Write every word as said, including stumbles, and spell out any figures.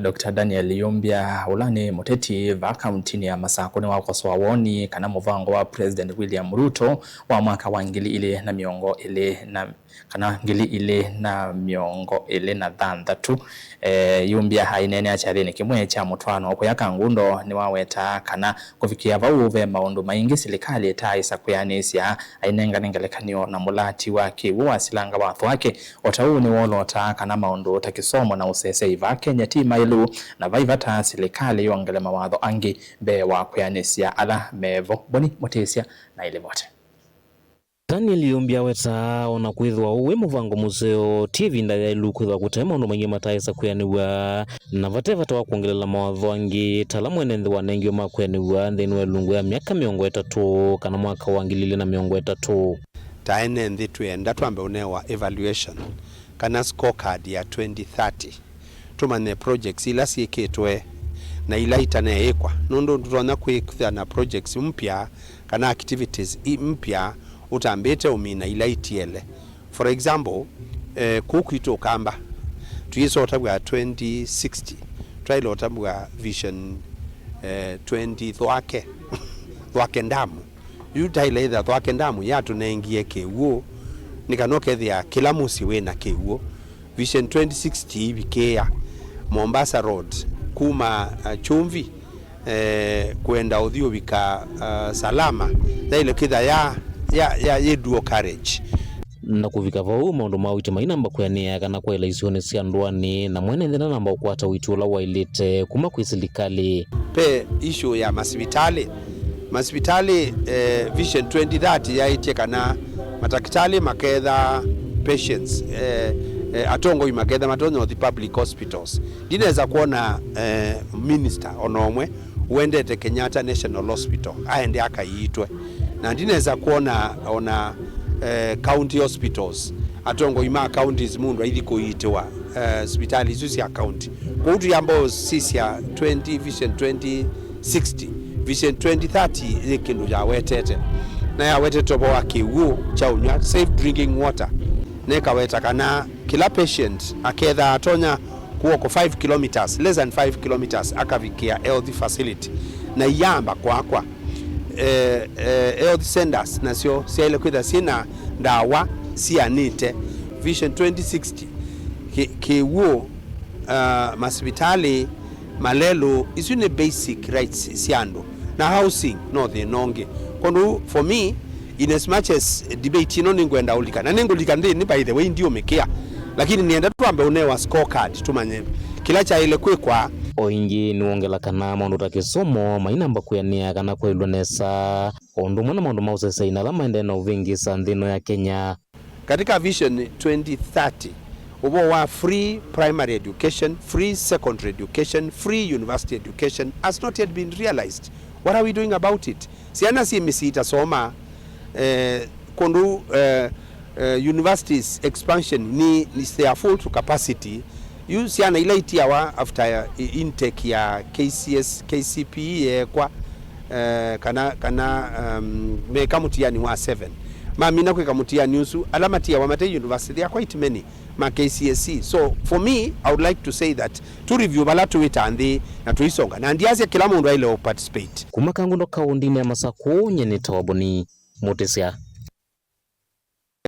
Doctor Daniel Yumbya, ũla nĩ mũteti va kauntinĩ ya Masakũ, nĩwakosoa woni kana mũvango wa President William Ruto wa mwaka wa ngili ilĩ na mĩongo ĩlĩ na, kana ngili ilĩ na mĩongo ĩlĩ na thanthatũ. Eh, Yumbya aineenea kyathĩnĩ kĩmwe kya mũtwaano kũya Kangundo, nĩwawetaa kana kũvikĩa vau ve maũndũ maingĩ silikalĩ ĩtaaĩsa kwĩanĩsya, ainengane ngelekany'o na mũlati wa kĩw'ũ wa silanga wa Thwake. O ta ũu nĩwolotaa kana maũndũ ta kĩsomo na ũseseĩ va Kenya ti maĩlu, na vai vata silikalĩ yongele mawatho angĩ mbee wa kwĩanĩsya ala mevo. Boni Mũtĩsya na ĩlivoti. Daniel Yumbya awetaa, o na kwĩthĩwa ũũ wĩ mũvango mũseo, ti ĩvinda yaĩlu kwĩthĩwa kũte maũndũ maingĩ mataaĩsa kwĩanĩw'a, na vate vata wa kwongelela mawatho angĩ ta ala mwene nthĩ wanengiwe ma kwĩanĩw'a nthĩnĩ wa ĩlungu ya myaka mĩongo ĩtatũ kana mwaka wa ngili ilĩ na mĩongo ĩtatũ. Ta ene nthĩ twĩenda twambe ũnewa evaluation kana scorecard ya twenty thirty, tũmanye projects ila syĩkĩtwe na ila itaneĩkwa, nũndũ ndũtonya kwĩthĩa na projects mpya kana activities i-, mpya ũtambĩte ũmina ila itiele. For example, eh, kũu kwitũ Ũkamba, tũyĩsa ũtavw'a twenty sixty, twaĩle ũtavw'a vision, eh, twenty Thwake, Thwake ndamu. Yu taĩle ĩtha Thwake ndamu yatũnengie kĩw'ũ, nĩ kana ũkethĩa kĩla mũsyĩ wĩ na kĩw'ũ. Vision twenty sixty ivikĩĩa Mombasa Road kuma, uh, Chumvi, eh, kwenda ũthi ũvika, uh, Salama, yaĩle kwĩtha ya, ya, ya, yĩ dual carriage. Na kũvika vau, maũndũ ma ũiiti mainamba kwĩanĩa kana kwaĩla isionĩ sya ndũanĩ, na mwene nthĩ ndanamba ũkwata ũiiti ũla waĩlĩte kuma kwĩ silikalĩ. Ve issue ya masivitalĩ. Masivitalĩ, eh, Vision twenty thirty yaĩtye kana matakĩtalĩ maketha patients, eh, eh, atongoi maketha matonya ũthi public hospitals. Ndinesa kwona, eh, minister ona ũmwe wendete Kenyatta National Hospital aende akaiitwe, na ndinesa kwona ona, eh, county hospitals, atongoi ma counties mũndũ aithi kũiitĩwa, eh, sivitalĩ isu sya county. Kwoou tũyamba ũsisya twenty, Vision twenty sixty, Vision twenty thirty yĩ kĩndũ yawetete, na yawetete ũvoo wa kĩw'ũ kya ũnyw'a, safe drinking water, na ĩkaweta kana kĩla patient akethaa atonya kũwalk five kilometers, less than five kilometers, akavikĩa health facility, na iyamba kwakwa. Eh, eh, health centers nasyo syaĩle kwĩtha syĩna ndawa sianĩte. Vision twenty sixty, kĩ-, kĩw'ũ, ah, masivitalĩ, malelũ, isu nĩ basic rights sya andũ. Na housing no thĩna ũngĩ. Kwondũ for me, in as much as debate ĩno nĩngwenda ũlika, na nĩngũlika nthĩnĩ, by the way, ndiũmĩkĩa, lakini nĩenda twambe ũnewa scorecard, tũmanye kĩla kyaĩle kwĩkwa. O ĩngĩ nĩwongela kana maũndũ ta kĩsomo mainamba kwĩanĩa kana kwaĩlw'a nesa, o ũndũ ũmwe na maũndũ ma ũseseĩ na ala maendee na ũvĩngĩsa nthĩ ĩno ya Kenya. Katika Vision twenty thirty, ũvoo wa free primary education, free secondary education, free university education has not yet been realized. What are we doing about it? Syana syĩ mĩsyĩ itasoma, eh, kũndũ, eh, eh, universities expansion ni, ni they are full to capacity. Yu syana ila itiawa after i-, intake ya K C S, K C P E yeekwa, eh, kana, kana, um, meka mũtiani wa seven. Mamina kwĩka mũtiani ũsu, ala matiawa mate university, they are quite many, ma K C S E. So, for me, I would like to say that tu review vala tũĩ ta nthĩ na tũisonga. Na ndiasya kĩla mũndũ aĩle o participate. Kuma Kangundo kaũndĩnĩ ya Masakũ, nyie nĩtawa Boni Mũtĩsya.